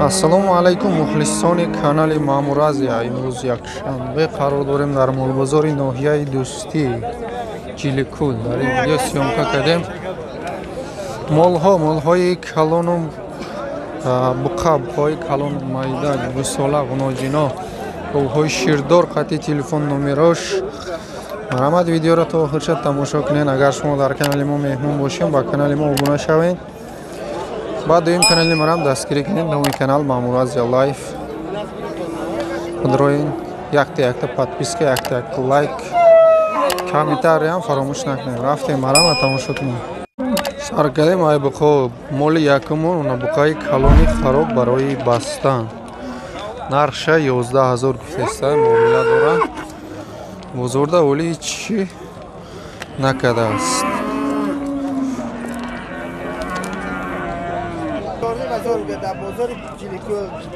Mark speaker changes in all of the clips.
Speaker 1: Ассалому алайкум мухлисони канали Маъмур Азия. Имрӯз якшанбе қарор дорем дар молбозори ноҳияи Дӯстӣ Ҷиликул. Дар ин видео съёмка кардем молҳои калону буқа, буқаҳои калону майда, гусола, ғуноҷино, говҳои ширдор, қатъи телефон номерош. Марҳамат, видеоро то охирша тамошо кунед. Агар шумо дар канали мо меҳмон бошед, ба канали мо обуна шавед. Баъд дуюм канали марам дастгирӣ кунед. Номи канал Маъмур Азия Лайф. Худроин якта якта подписка, якта якта лайк, комментариям фаромӯш накунед. Рафтем марама тамошо кунем. Сар кардем ай буқо. Моли якумон она буқаи калони хароб барои бастан. Нархша 11 000 гуфтеста, муомила дорад. Бозорда оли ҳеҷ чӣ накардааст.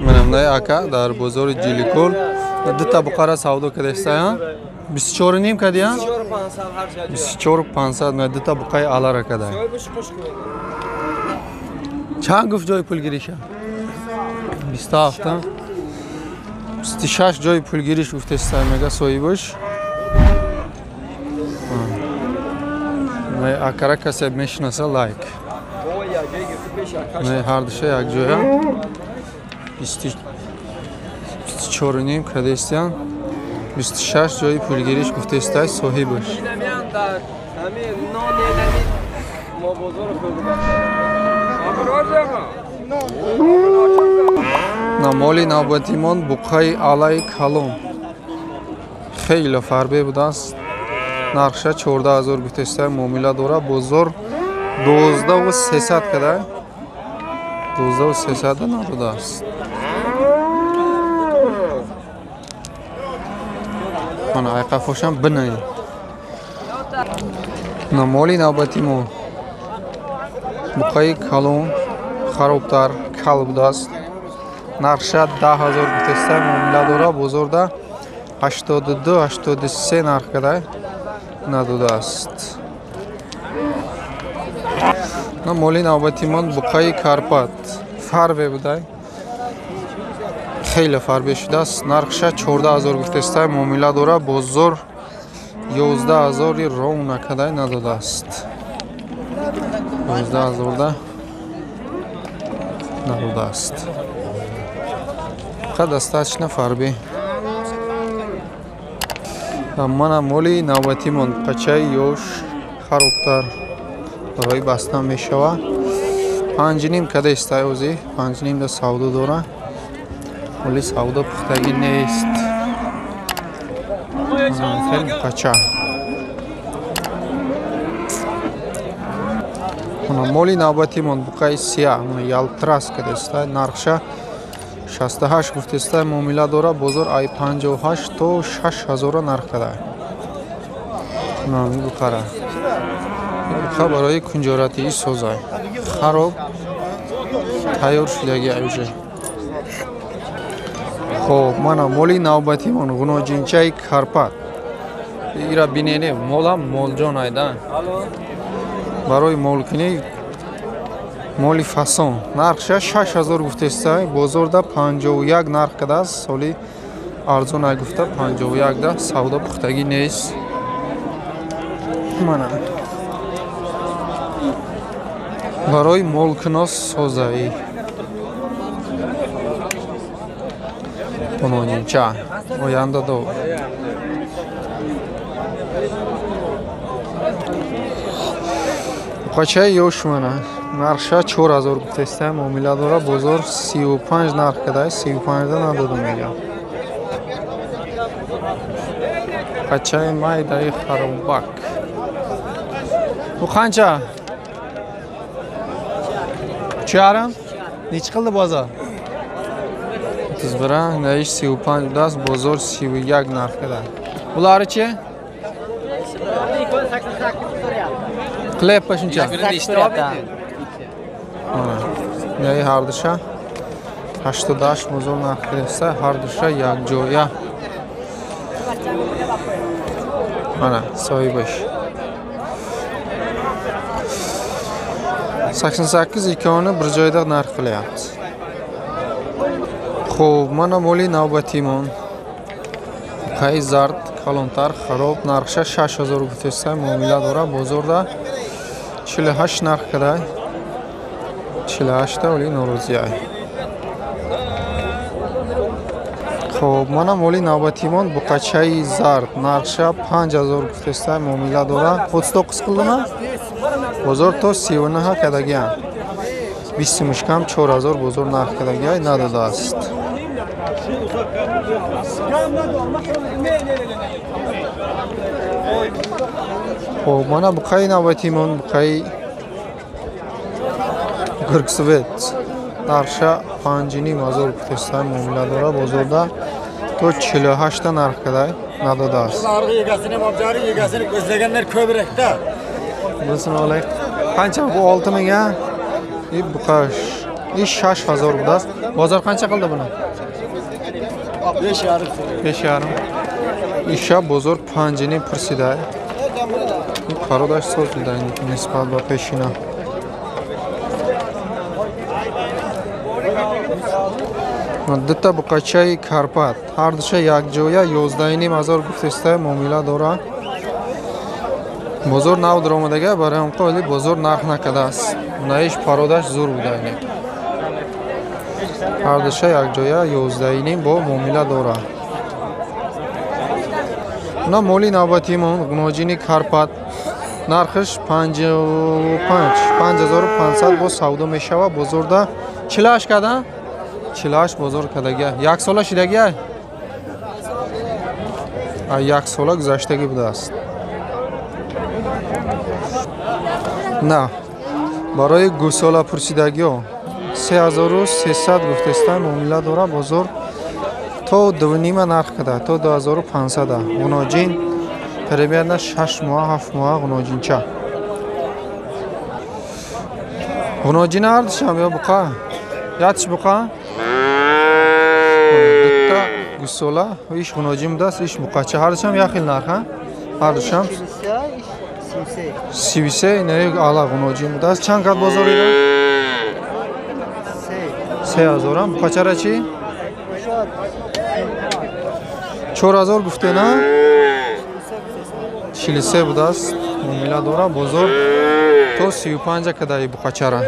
Speaker 1: Манам ака дар бозори Ҷиликул дута буқара савдо кардастая. 24,5 кардия? 24,500 на дута буқаи алара карда. Чанд гуфт ҷои пулгириша? 27. 26 ҷои пулгириш гуфтеста, мега соҳибаш. Акара касе мешинаса лайк. Не, ҳардуша якҷоя 24,5 кардестиян, 26 ҷои пулгириш гуфтестай соҳибаш. На моли навбатимон буқаи алаи калон хеле фарбе будааст. Нархша 14 000 гуфтестай, муомила дора. Бозор 12,300 када, 12,300 надодааст. Мана айқафошам бинай. На моли навбатимо буқаи калон харобтар кал будааст. Нархша 10 000 гуфтестай, муомила дора. Бозорда 82 83 нарх када надодааст. На моли навбатимон буқаи Карпат фарбе будай, хеле фарбе шудааст. Нархша 14 000 гуфтестай, муомила дора. Бозор 11 000 ром накадай надодааст. 11 000 надодааст. Қа достаточно фарбе. Мана моли навбатимон пачаи ёш харобтар барои бастан мешава. 5,5 када истай, ози 5,5 да савдо дора. Оли савдо пухтагӣ нест. Хеле пача. Моли навбатимон буқаи сия ялтрас када истай. Нархша 68 гуфтестай, муомила дора. Бозор ай 58 то 6 000 нарх када. Буқара буқа барои кунҷоратии созай, хароб тайёр шудаги уже. Хоб, мана моли навбатимон ғуноҷинчаи Карпат. Ира бинене, молам молҷон айда. Барои молкунӣ моли фасон. Нархша 6000 гуфтестай, бозорда 51 нарх кардааст. Соли арзон ай гуфта 51 да савдо пухтагӣ нест. Мана барои молкунос созаӣ ғуноҷинча оянда до. Буқачаи ёш мана нархша 4000 гуфтестай, муомила дора. Бозор 35 нарх кардай, 35 да надодум мега. Буқачаи майдаи харобак бу қанча? 3,5? Nechi qildi bozor? 31, naish 35 будааст, бозор 31 нарх карда. Булари-чи? Qilyapti shuncha? Яи ҳардуша 88 бозор нарх кардеста, ҳардуша якҷоя. Мана соҳибаш. 88 ikkovini bir joyda narx qilyapti. Хуб, мана моли навбатимон. Буқаи зард, калонтар, хароб, нархша 6000 гуфтеста, муомила дора, бозорда 48 нарх кадай. 48 та оли норозиай. Хуб, мана моли навбатимон буқачаи зард, нархша 5000 гуфтеста, муомила дора. 39 қилдима? Бозор то 39 кадагиам. 20 мушкам 4000 бозор нарх кадагиай надодааст. Хуб, мана буқаи навбатимон буқаи гургсвет, нархша 5500 гуфтеста, муомила дора, бозорда то 48 та нарх кадай надодааст. Qancha bu 6000 a? И buqa 6000 будааст. Бозор qancha qildi buni? 5,5. Иша бозор 5,5 пурсида. Ин пародаш соз буда нисбат ба пешина. Дута буқачаи Карпат, ҳар душа якҷоя 11,5 ҳазор гуфтеста, муомила дора. Бозор нав даромадага, барои он қоли бозор нарх накардааст. Наиш пародаш зур буда. Ҳар душа якҷоя 11,5 бо муомила дора. На моли навбатимон ғуноҷини Карпат, нархаш 5500 бо савдо мешава, бозорда 48 када? 48 бозор кадагия. Як сола шидагия? Як сола гузаштагӣ будааст. На, барои гусола пурсидагиҳо 3300 гуфтеста, муомила дора, бозор то 2,5 нарх када, то 2500. Ғуноҷин примерно 6 моҳ, 7 моҳ ғуноҷинча. Ғуноҷин ҳардушам ё буқа? Ятиш буқа? Дутта гусола, иш ғуноҷин будааст, иш буқача. Ҳардушам як хел нарх, ҳа? Ҳардушам 33 не ала ғуноҷин будааст. Чанд кат бозор ира? 3000 ам. Буқачара чӣ? 4000 гуфте, на? 43 будааст, муомила дора, бозор то 35 кадаи буқачара.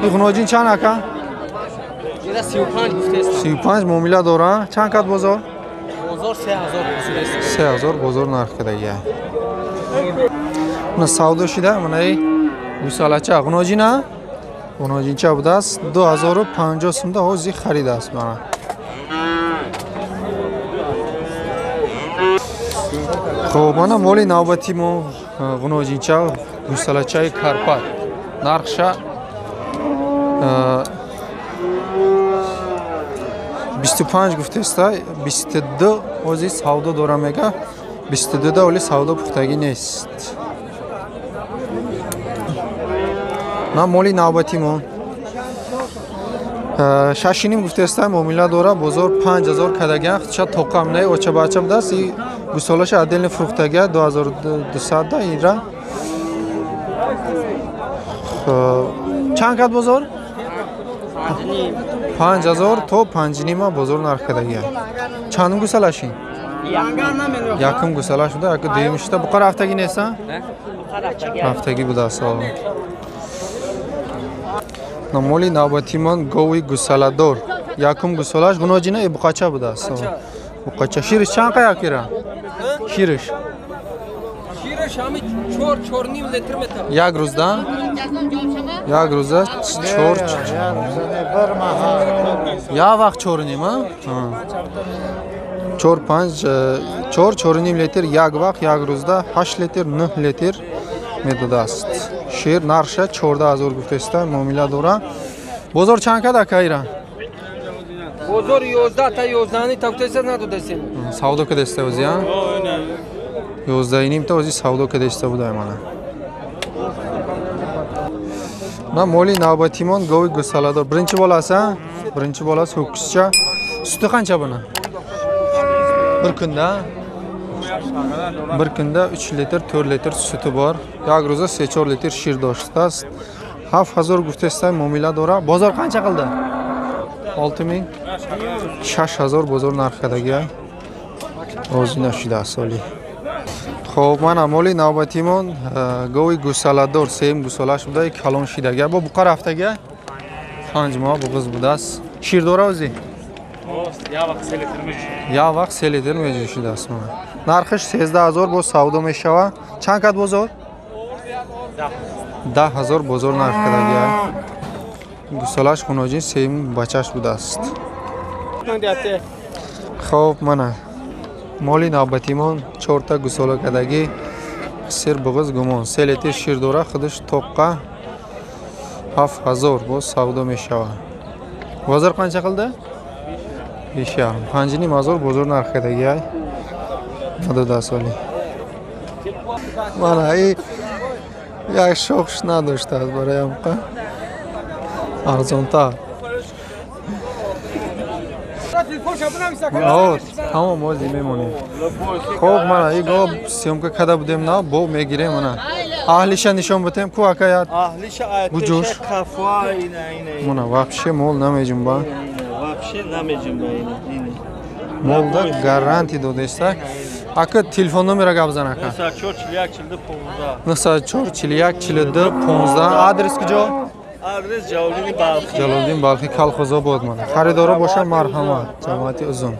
Speaker 1: Ин ғуноҷин чанд ака? 35 муомила дора. Чанд кат бозор?
Speaker 2: Бозор 3000.
Speaker 1: 3000 бозор нарх кадагия. Мана савдо шида, манаи гусалача ғуноҷина? Ғуноҷинча будааст 2050 сумда ҳозир харидааст мана. Хуб, мана моли навбати мо ғуноҷинча гусалачаи Карпат. Нархша 25 гуфтеста, 22 ҳозир савдо дора мега, 22 да оли савдо пухтагӣ нест. На моли навбати мо 6,5 гуфтеста, муомила дора, бозор 5000 кадагия, худша тоқам не, оча бача будааст, и гусолаша отдельно фурӯхтагия 2200 да ира. Чанд кат бозор? 5000 то 5,5 бозор нарх кадагия. Чандум гусалашин? Якум гусалаш буда, яку дуюм шуда. Буқа рафтагӣ нест, а? Рафтагӣ будааст. Моли навбатимон гови гусаладор. Якум гусалаш ғуноҷина и буқача будааст. Буқача. Шириш чанд қа якира? Шириш?
Speaker 2: Шириш ҳами 4-4,5 литр метавад.
Speaker 1: Як рӯзда? Як рӯза 4. Як вақт 4,5, а? 4 5 4 4,5 литр як вақт, як рӯзда 8 литр, 9 литр медодааст. Шир нархша 14000 гуфтеста, муомила дора. Бозор чанд кад акайра?
Speaker 2: Бозор 11 та 11 та гуфтеста надодастем.
Speaker 1: Савдо кадаста ози, а? 11,5 та ози савдо кадаста буда мана. На моли навбатимон гови гусаладор. Birinchi bolasi, а? Birinchi bolasi ho'kizcha. Suti qancha buni? Bir kunda? Bir kunda 3 litr, 4 litr suti bor. Як рӯза 3-4 литр шир доштааст. 7000 гуфтеста, муомила дора. Бозор qancha qildi? 6000 6000 бозор нарх кардагиай. Розӣ нашудааст соли. Хоб мана моли навбатимон гови гусаладор сеюм гусалаш буда, калон шидагия. Бо буқа рафтагия 5 моҳ буғиз будааст. Шир дора озӣ? Як вақт 3 литр меҷӯшидааст. Нархиш 13000 боз савдо мешава. Чанд кат бозор? 10000 бозор нарх кардагия. Гусалаш хуноҷин сеюм бачаш будааст. Хоб мана моли навбатимон 4та гусола кардагӣ сир буғиз гумон 3 литр шир дора, худаш тоққа 7000 боз савдо мешава. Бозор қанча қилди? 5,5. 5,5 бозор нарх кардагиай. Надодааст вале. Мана и як шохш надоштааст барои амқа арзонтар. Тамом ози мемонем. Хоб мана и гов съёмка карда будем на бо мегирем мана. Аҳлиша нишон битем ку ака я
Speaker 3: аҳлиша
Speaker 1: буҷуш.
Speaker 3: Кафа ина ина.
Speaker 1: Мана вообще мол намеҷумба.
Speaker 3: Вообще намеҷумба ина ина.
Speaker 1: Молда гарантия додеста. Ака телефон номера гап зан ака.
Speaker 3: 94 41 42 15.
Speaker 1: 94 41 42 15. Адрес куҷо?
Speaker 3: Адрес Ҷалолиддин Балхӣ.
Speaker 1: Ҷалолиддин Балхӣ, Колхозобод мана. Харидоро боша марҳамат, ҷамоати Узун.